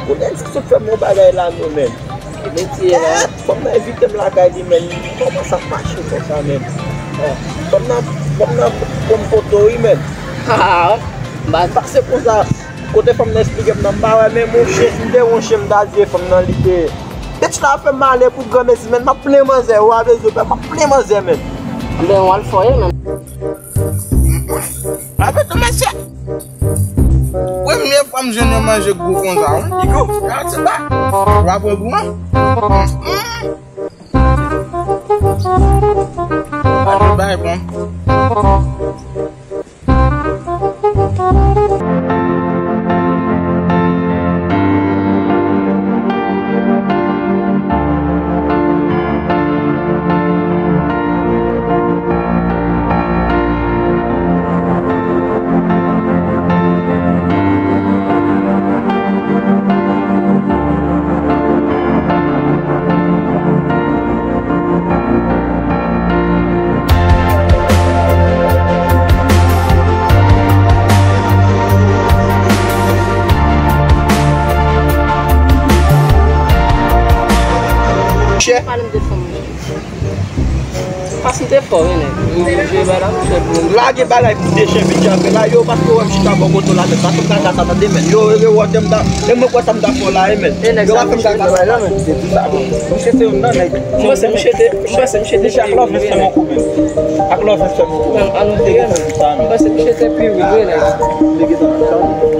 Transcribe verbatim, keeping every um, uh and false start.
Kote l sot fè m yon bagay la, non, men. Ki metye la? Eh, fanm nan envite m lakay li, men. Kòman sa ap mache konsa, men? Eh, fanm nan, fanm nan pran m foto, wi, men. Ha, ha, ha. M pa pase konsa. Kote fanm nan eksplike m nan, m pa wè, men monchè, si m te yon chen, m ta di fanm nan, li te. Bitch la fè m ale pou granmesi, men m ap plen manzè, w a bezwen pè, m ap plen manzè, men. Anben, w al fòye, men. Apre tou, mesye. Premye fwa m jwenn yon manje gou konsa, wi. Li gou? Gade ti ba. Ou pa pran gou, non? Mm. Gade bay bon. Chè. Pale m de fanm nan. Pas m te fò, wi, nèg. M jwe bay la, m fè pou m. Lage bagay pou dechen, vin janbe la, yo, paske wè m chita bò kote w la, men, paske m ka gata tande, men. Yo, yo, wè, m ta, e mwen kwè sa m ta fè w la, e, men. E, nèg, yo, sa pa fè m gata, men. Se tout sa, bon. Misye se youn nan, nèg. M panse misye te, m panse misye te chak love fè m yon kou, men. Ak love fè m yon kou. Men, an nou te, men. M panse misye te pi wi, wi, nèg.